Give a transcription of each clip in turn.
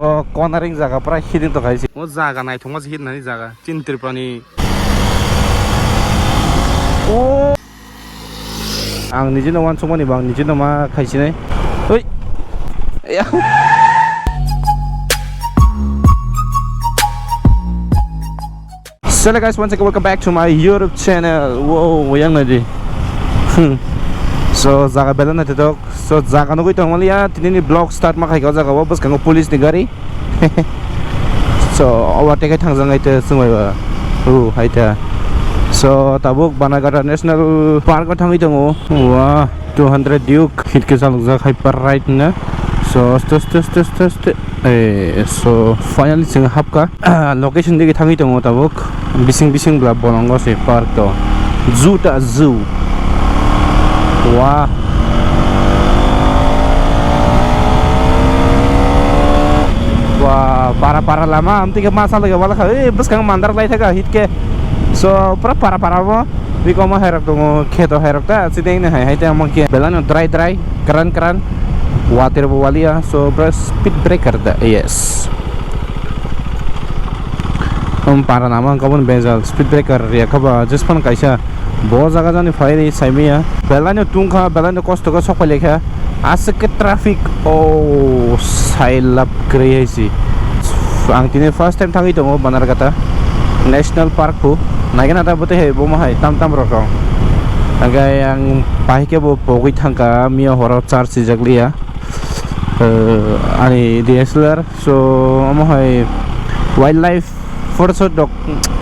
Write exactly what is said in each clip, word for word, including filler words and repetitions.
O cornering jaga pura hiding tongkha se. O jaga naithokma se hidnani jaga. Chin Tripurani. O. Ang nijino wansukmani bo ang nijino ma khaisinai. Oi. Ya. So hello guys, once again welcome back to my YouTube channel. Wow, yang nadi. Hmm. So jaga belai naithotok. So jaga nugui tongmaliya, tinini vlog start ma khaika o jaga o bwskango police ni gari. So overtake khai thangjak nai te chwng bai ba. Hu hai ta. So tabuk Banagata National Park o thangwi tongo. Wah, two hundred Duke hit ke chalok jak hai par right na. So aste aste aste aste aste. Eh, so finally chwng hapka. Location digi thangwi tongo tabuk. Bising bising bla bolongo se park to. Zoo ta zoo. Wah. Wah, para para lama, amtike masa lagi wala kha. Eh, bwskang mandar lai thaka hit ke. So, pura para para bo. Bikomo hairok tongo, kheto hairok ta, chideng ne hai, hai te amo khe. Belano dry dry, kran kran. Water bo walia, so, bra speed breaker da, yes. Um, para lama ang kabun bejal, speed breaker ya khaba, just phan kaisa. Bo jaga jani phai ri saimiya. Belai no tungkha, belai no kosto khe sok pailai kha. Aswk khe traffic o sai lap kwrwi hai si. Ang tini first time thangwi tongo Banargata National Park phu. Naikhe nata bwtwi hai bomo hai tam tam rok rong. Hingkhe ang bahai khe bo pogwi thangkha, miya horo charge swijak liya. Eh, ani D S L R, so omo hai wildlife photoshoot rok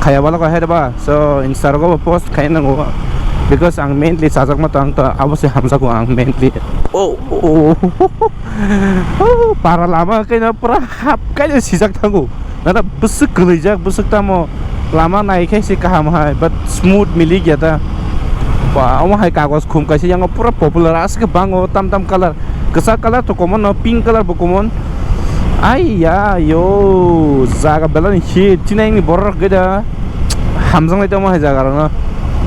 khaya bwla kha hai ba, so Insta rogo bo post khai nango, because ang mainly chajakma to, ang to abo se hamjago ang mainly. Oh, oh, oh, para lama khe no pura hap khe sijak thango, nana bwswk kwlwijak, bwswk tamo lama nai khe se kaham hai, but smooth milik ya ta. Ba, omo hai kagoj khum kaisa yango pura popular, aswk khe bango tam tam colour. Kwchak colour to common no, pink colour bo common. Ai ya yo, jaga belai ni hit, chini ni borok rok geda hamjak nai tongma hai jaga rok no.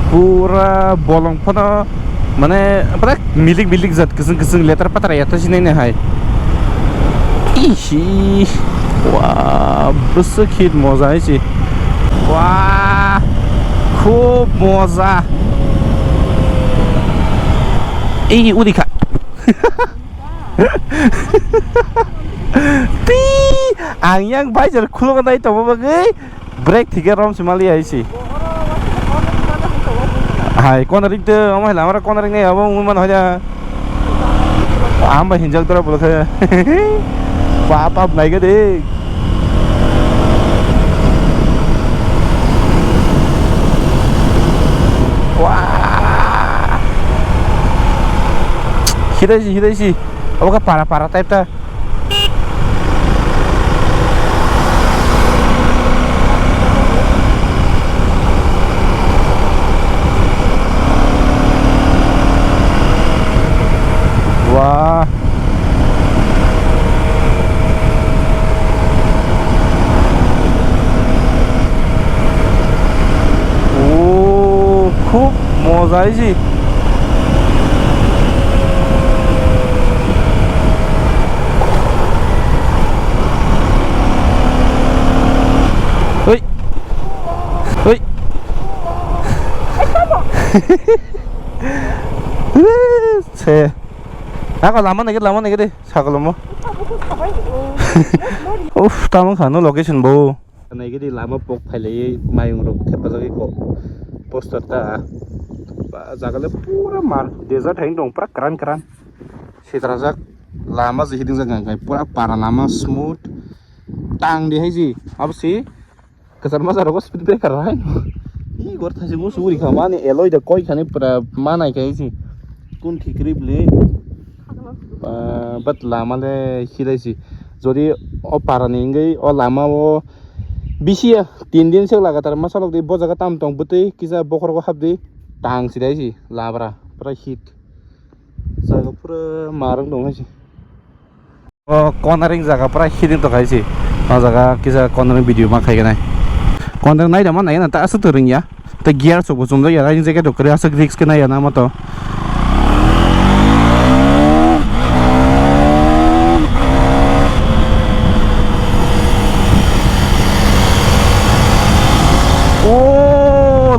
Pura bolong phano mane pura milik milik jat, kwchwng kwchwng letra patra ya ta chini ni hai. Ihi, wah, bwswk hit moja hai se. Wah, khub moja. Ei, udi kha. Ti, ang yang visor khulok nai tongma bagwi brake thike rom se mali hai se. Hai, cornering te, omo hai lamara cornering nai abo wngwi mano hai da. Ang bai hinjak dora bwlwkhe. Pap, pap, naikhe de. Wah. Hidai si, hidai si. Abo khe para, para type ta. Wah. Oh, khub moja hai se. Oi. Oi. Se. Ako lama nege, lama nege de, sagolomo. Uff, tamo khano location bo. Naigidi lama pok phailaiwi mayung rok thepajagwi kok poster ta. Ba, jaga le pura mar desert hai wng tong, pura kwran kwran. Sitrajak lama je hidingjak hwnka khe pura para lama smooth. Tang di hai ji abo si kwchar masa rogo speed breaker hai. Ih, gor thaisi musu uri kha mani alloy da koi khani pura manai khe hai ji. Kun thikri bli. Ba, but lama le hilai si. Jodi o para ni wngwi o lama o bisi ya tin din se lagatar masa lok di bo jaga tam tong bwtwi kisa bokhorogo hap di tang si dai si labra pura hit. Jaga pura marang tong hai si. O cornering jaga pura hiding tong hai si. O jaga kisa cornering video ma khai ganai. Cornering nai da ma nai na ta aswk to ring ya. Tei gear sok bo chumjak ya, ring jacket rok kwrwi aswk risk khe nai ya na ma to.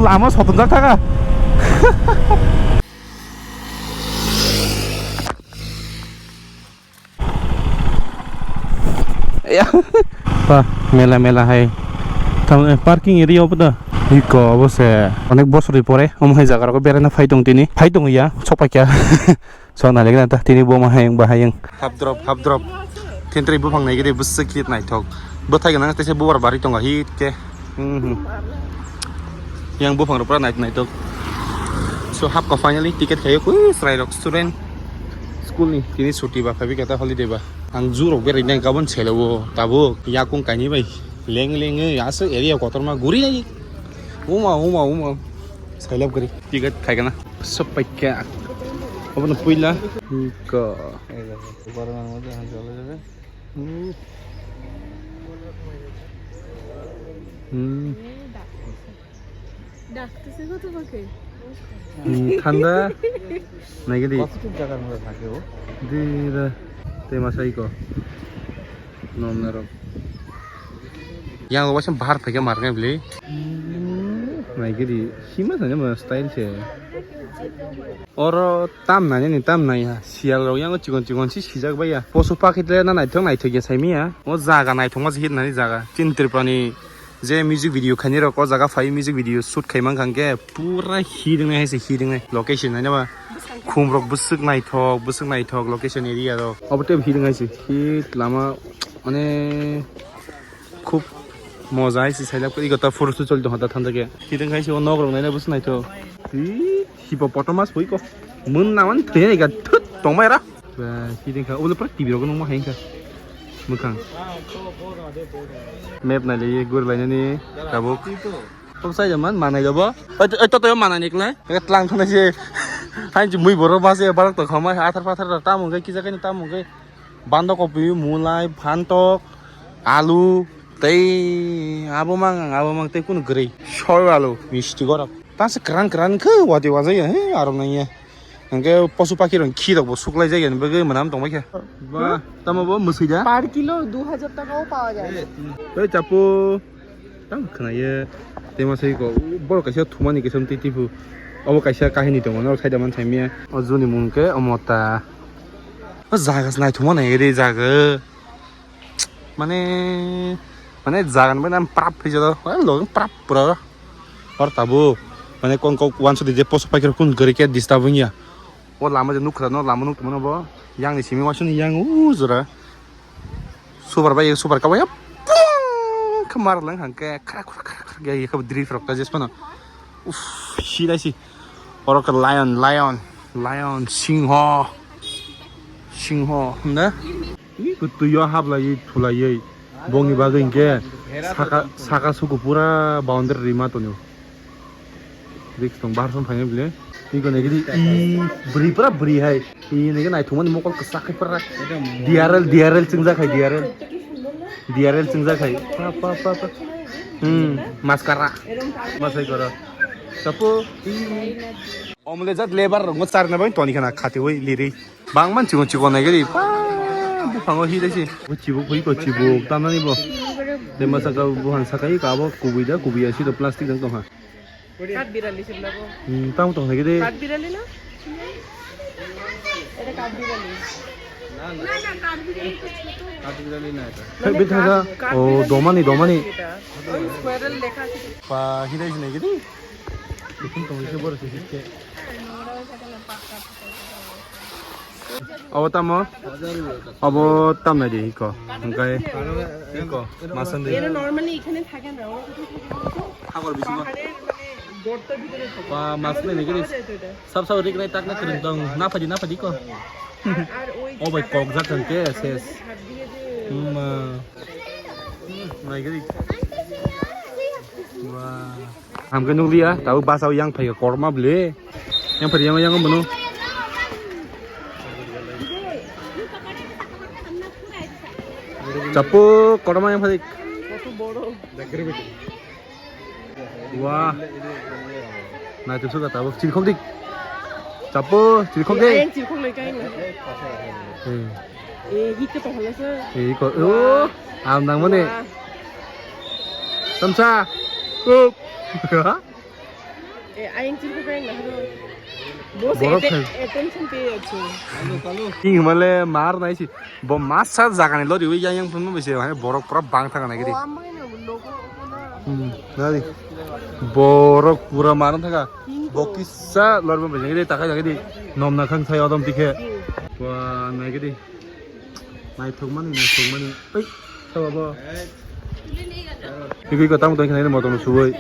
Lama sotonjak thaka. Ya. Pa, mela mela hai. Tam, eh, parking area obo da. Iko obo se. Onek bosor ni pore omo hai jaga rok berai na phai tong tini. Phai tong ya, sok pai kha. So, nai lekha ta, tini bo ma hayung, ba hayung. Hap drop, hap drop. Tintri buphang nai gidi, bwswk hit naithok. Bwthai gwnang teisa bubar bari tongo hit khe. Hmm, hmm. Yang buphang rok pura nai-, naithok. So, hap ka finally ticket khayo, kwi chwrai rok student. School ni, tini chuti ba, phabi kata holiday ba. Ang zoo rok berai nai gabon selo o, tabuk yakung kaini bai. Leng leng, aswk area kotorma guri nai. Uma, uma, uma. Sailab guri. Ticket khai kana. Sopai kha. Obono puila. Ko. Hmm. Hmm. Hmm, thanda. Naigidi. Dira. Tema saiko. Nomnarok. Yang waisa bahar phaikha markha bili. Naigidi. Sima sanya ma style se. Oro tam nai ni tam nai ha. Siyal rok yang chikon chikon si sijak bai ya. Posu pakhi tle na naithok naithok ya saimi ya. O jaga naithok ma se hit nani jaga. Chin Tripura ni je music video khaini rok o jaga phai music video shoot khai mang kha hwnkhe pura hiding nai hai se hiding nai location nai ba. Khum rok bwswk naithok, bwswk naithok location area rok. Obo tei hiding hai se hit lama mane khub moja hai se sailak iko ta photo shoot choli tong ha ta thanda khe. Hiding hai se o nok rok nai na bwswk naithok. Hi, hippopotamus boi ko. Mun na man thwi ga thut tong bai ra. Ba, hiding kha. Ulo pura T V rok nung ma hai kha. Mukhang. Map nai le gur lai nani tabuk. Kok sai jaman manai jabo. Oi to, oi to, to manai ni klai. Tlang thana se. Hai ji mui borok ba se barak to khamai athar pathar ta mung kisa kani ta mung kai. Bandakopi, mulai, phantok, alu, tei abo mang, abo mang tei kunu gri. Soi alu, misti gorok. Tase kran kran khe wadi wajaya, he, aro nangya. Hingke posu pakhi rok khi rok bo suklai jaya, bagwi manam tongbai khe. Ba, tamo bo mwsui da? Per kilo দু হাজার টাকাও পাওয়া যায়। Oi, chapu. Tang khwnaye, tei ma sai ko, borok kaisa thumani kaisa twi twi phu. Obo kaisa kahini tongo, norok saida man saimya. O juni mung khe omo ta. O jaga se naithokma nai re jaga. Mane, mane jaga ni bai nam prap phai jado. Oi lo prap pura. Or tabu. Mane kon kok wansudi je poso paikhe kun gari khe disturb wngya. O lama je nukha no, lama nuk tongmano bo. Yang ni simi wasuni yang u jora. Super bai super ka bai. Pung! Khe mar lang hang khe khra khra khra khra ya, ya, khe drift rok ta jes phano. Uff, si dai si. Oro khe lion, lion, lion, singho. Singho, ne? Ih, kutui yo hap lai, thulai. Bongni bagwi hingke saka, saka suku pura boundary rima tongo. Risk tong bahar song thangya bile. Iko nai gidi i bri pura bri hai. I nai naithokmani mokol kwchak khai pura. D R L, D R L chingjak khai D R L. D R L chingjak khai. Pa, pa, pa, pa. Hmm, mascara. Masai koro. Tapo. Omle jat lebar rok mo charna bai toni khana khati oi liri. Bangman chikon chikon nai gari pa buphango hi daisi. Bo chibuk pui ko chibuk tamnani bo. Tei masa ka buhan sakai ka bo kubui da kubui asi do plastic dang tongha. কাঠবিড়ালি সেগুলো। Hmm, tamo tong nai gari. কাঠবিড়ালি না? এটা কাঠবিড়ালি। না, না, কাঠবিড়ালি তো ছোট। কাঠবিড়ালি না এটা। Hai, মানে bithaga, কাঠ-, কাঠবিড়ালি oh, domani, domani. এটা। ওই squirrel লেখা আছে। Pa, hi daisi nai gari. Bikin tong ise bor se hikke. Abo tamo? Abo tamnai di iko. Hingkai iko, masandi. এরা normally এখানে থাকে না, ওরা কোথায় থাকে বলতো? Hagor bisingo. পাহাড়ের মানে গর্তের ভিতরে থাকে। Ba, mas nai nai gini. পাওয়া যায় তো এটা। Sab sab rik nai tak na kering tong. Napa di, napa di ko? আর, আর ওই যে Oh, bai, কাদার kok jak ভিতরে kan ke, আমরা ses. যে হাত দিয়ে যে Hmm, ah. Nai gini. Wah. Hamke nukliya, tabuk basa o yang phai korma bwle. Yang phai yang yang mano. Chapu korma yang phai. Wah. Nai tu suka tabuk chirkhok dik. Chapu chirkhok dik. Yang chirkhok lai kai na. Hmm. Eh, hit ke to halasa. Eh, ko. Oh, am nang mane. Wah. Tamsa. Up. Eh, ayang chirku kaya naharo. Bos Borok ate-, khai- attention pay achu. King himale mar nai si. Bo masa jaga ni lori wi yang yang phun mo bisi, hai borok pura bang thaka nai gidi. Oh, amai na logo na. Hmm, nari. Borok pura mar thaka. King Bo ko. Kisa lori mo bisi, gidi takai gidi. Nom na khang sai odom tikhe. King. Wa nai gidi. Naithokmani, naithokmani. Oi, sabo bo. Igwi ko tamo tongkhe naini motom suboi.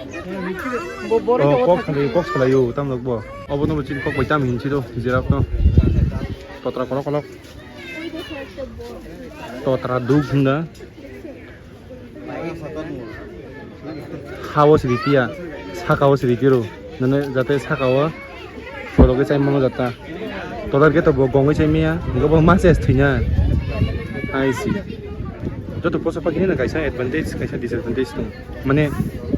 Bo borok Oh, ko kok khali, kok salayo, tamo bo. Obo no bo chini kok bai tam hinchi do, jirap no. Totra kolok kolok. Totra duk hinda. Hao siri tiya, saka o siri tiro. Nane jate saka o photo ke chai mano jata. Total ke to bo gongoi chai miya, go bo ma ses thina. Ai si. Joto poso pakini na kaisa advantage, kaisa disadvantage tong. Mane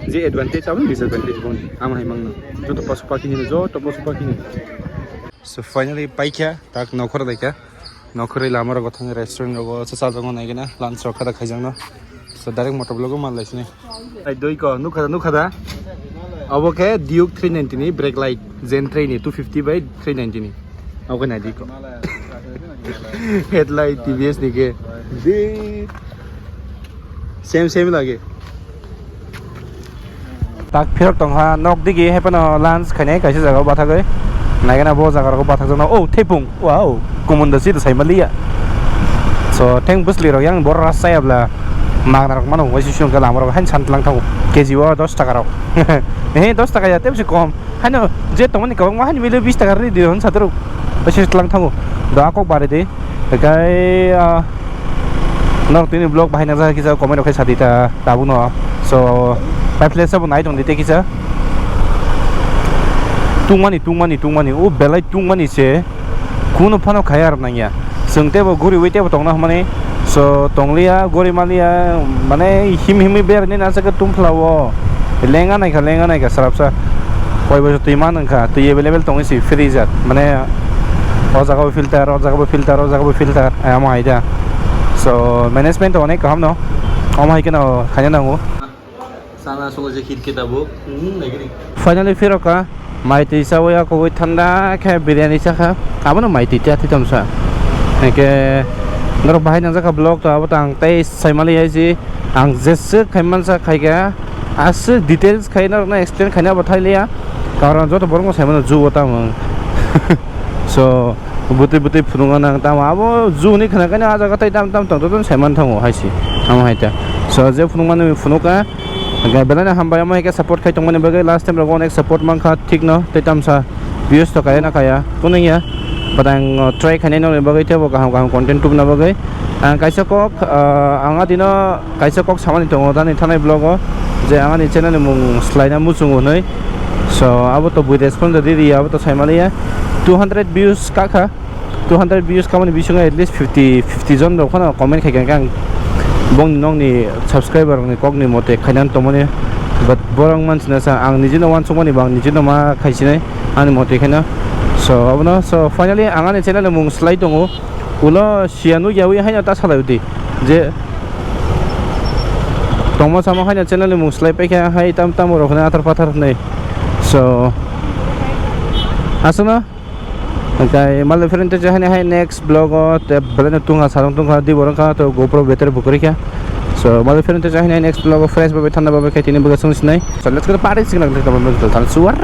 je advantage abo disadvantage bon. Ama hai mangno. Joto poso pakini na joto poso pakini. So finally paikha, tak nokhor daikha. Nokhorwi lama rogo thang restaurant rogo se chajakno naigena lunch rok khada khaijakno. So direct motor vlog o manlai sini. Ai doi ko nukha da nukha da. Abo khe Duke three ninety ni brake light Zen three ni two fifty by three ninety ni. Abo khe naidi ko. Headlight T V S ni khe. Same same lage. Tak phirok tongkha nok digi haipano lunch khainai kaisa jaga o bathagwi naigena bo jaga rok bathakjakno o thepung wow kumunda sida saimaliya so theng bwsli rok yang bor ras chayabla magna rok mano waisi sungkhe lama rok haino san tlang thango K G o dos taka rok he dos taka ya tebsi kom haino je tongmani kwbangma haino mili bis taka rwi di hwn satruk waisi tlang thango do akok bari di. Kai, ah, norok tini vlog bahai nangjak kisa comment rok khai sadi ta tabuk no. So, pai phle sabo nai tong di te kisa. Tungmani, tungmani, tungmani. O belai tungmani se. Kuno phano khaya rok nangya. Chwng tebo guriwi tebo tongna hwnmani. So, tongliya, guri maliya, mane him himwi berani na chakhe tungphlao. Lenga naikha, lenga naikha, srapsa. Koi boso twi man wngkha, twi available tongwi si freezer. Mane, o jaga bo filter, o jaga bo filter, o jaga bo filter, ai amo hai da. So, management to onek kaham no. Omo hai khe no khaina nango. Sana sungo je khit kita bo. Hmm, nai giri. Finally phirokha. Mai twi chawi ya kogwi thanda khe biryani chakha. Abono mai twi tya thwi tongsa. Hingke norok bahai nangjakha vlog to abo tang tei saimali hai si. Ang jeswk khai mansa khaikha. Aswk details khai norokno explain khaina bo thailiya. Karon joto borokno saimano jugo tamo. So, bwtwi bwtwi phunukna nang tamo abo juni khna khe a jaga tei tam tam tong tong saiman thango hai si. Amo hai ta. So, je phunukmani phunukha. Hingke belai no hambai amo hai khe support khai tongmani bagwi last time rogo onek support mankha thik no tei tamsa views to kaya na kaya kuno ya. But ang, uh, try khainai nokni bagwi teibo kaham kaham content tubuna bagwi. Ang kaisa kok, uh, ang adino kaisa kok samani tongo tani thanai vlog o je ang ani channel ni mung swlaina muchungo hinwi. So abo to bui respond rwdi ri abo to saimaliya two hundred views kakha. Two hundred views kamani bisingo at least fifty, fifty jon rok phano comment khai kha ang bongni nokni subscriber rokni kokni mote khainani tongmani. But borok mansina sa ang nijino uansukmani ba ang nijino ma khaisinai ani mote khaino. So abono, so finally ang ani channel ni mung swlai tongo. Ulo siya nukya wi haino ta salai udi je tongma samo haino channel ni mung swlai paikha hai tam tamo rok hwnwi athar pathar hwnwi. So aswkno. Hingke malai phirinte je haino hai next vlog o te belai no tungha sarong tungha di borok kha to GoPro battery bo kwrwi kha. So malai phirinte je haino next vlog o fresh babai thanda babai khai tini bwkha sung sinai. So let's go to party signal thansuar.